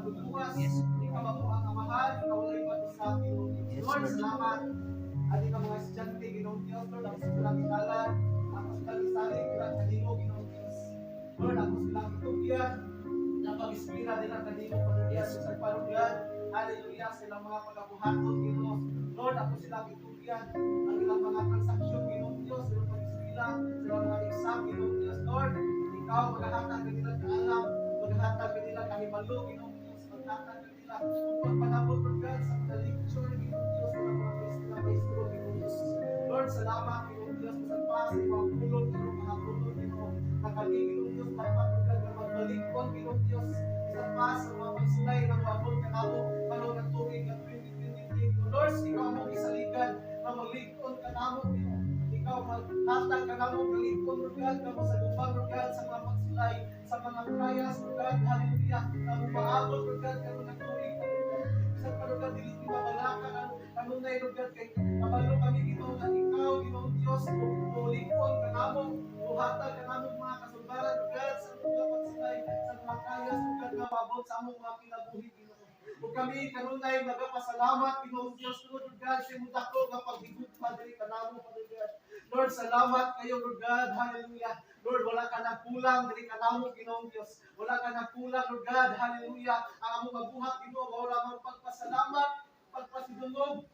Magbubuwas. Yes. Ikaw amoang Amahan, ikaw walay pag-usa, Ginoong Diyos. Yes, Lord, Lord. salamat. Ani nga mga estudyante, Ginoong Diyos, Lord, ako silang italan, ako silang isalig, dira kanimo, Ginoong Diyos. Lord, ako silang itugyan, na pag-inspira nila kanimo, Father God, Yes, sa Father God. Hallelujah, sa ilang mga pagabuhaton, Ginoo. Lord, ako silang itugyan, ang ilang mga transaksyon, Ginoong Diyos, ilang pag-eskwela, sa ilang mga exam, Ginoong Diyos. Lord, ikaw maghahatag kanila kaalam, maghahatag kanila kahibalo, Ginoong Diyos, maghatag kanila pagpanabot, Lord God, sa mga lecture, Ginoong Diyos, sa mga maestro, maestro, Ginoong Diyos. Lord, salamat, Ginoong Diyos, bisan pa sa imong pulong, Ginoong kahapon, Ginoo, na kami, Ginoong Diyos, dapat, Lord God, na magbalik-on, Ginoong Diyos, bisan pa sa mga pagsulay nga moabot kanamo karon nga tuig nga 2023. Lord, ikaw among gisaligan na maglig-on kanamo, Ginoo. Ikaw maghatag kanamo kalig-on, Lord God, nga mosagupang, Lord God, sa mga pagsulay, sa mga trials, Lord God, hallelujah, na mupaabot, Lord God, karon nga tuig. Bisan pa, Lord God, dili mi mabalaka kanunay, Lord God, kay kabalo kami, Ginoo, nga ikaw, Ginoong Diyos, mulig-on kanamo, muhatag kanamo mga kasulbaran, Lord God, sa mga pagsulay, sa mga trials, Lord God, nga maabot sa among mga kinabuhi, Ginoo. Ug kami kanunay magapasalamat, Ginoong Diyos, Lord God, sa imong dako nga paghigugma diri kanamo, Father God. Lord, salamat kayo, Lord God. Hallelujah. Lord, wala ka nagkulang diri kanamo, Ginoong Diyos. Wala ka nagkulang, Lord God. Hallelujah. Ang among mabuhat, Ginoo, wala mang pagpasalamat, pagpasidungog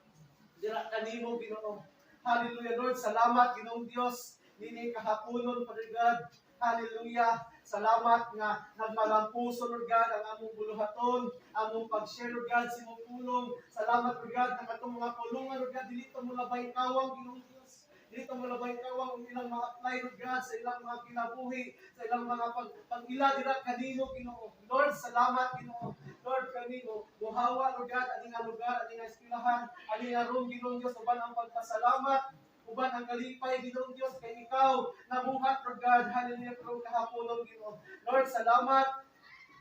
dira kanimo, Ginoo. Hallelujah, Lord. Salamat, Ginoong Diyos. Nini kahaponon, Father God. Hallelujah. Salamat nga nagmalampuso, Lord God, ang among buluhaton, among pag-share, Lord God, sa imong pulong. Salamat, Lord God, na katong mga pulungan, Lord God, dili to molabay kawang, Ginoong Diyos. Dili to molabay kawang ang ilang mga apply, Lord God, sa ilang mga kinabuhi, sa ilang mga pag-ila dira kanimo, Ginoo. Lord, salamat, Ginoo. Lord, kami muhawa, Lord God, ani nga lugar, ani nga eskwelahan, ani nga room, Ginoong Diyos, uban ang pagpasalamat, uban ang kalipay, Ginoong Diyos, kay ikaw nabuhat, Lord God, hallelujah, karong kahaponon, Ginoo. Lord, salamat.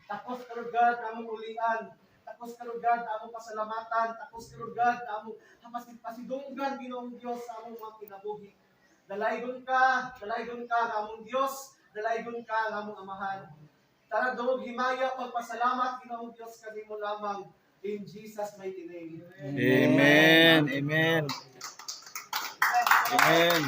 Takos ka, Lord God, among ulian. Takos ka, Lord God, among pasalamatan. Takos ka, Lord God, among pasidunggan, Ginoong Diyos, sa among mga kinabuhi. Dalaygon ka, among Diyos, dalaygon ka, among Amahan. Tara dungog himaya, pagpasalamat, Ginoong Diyos, kanimo lamang. In Jesus' mighty name. Amen. Amen. Amen.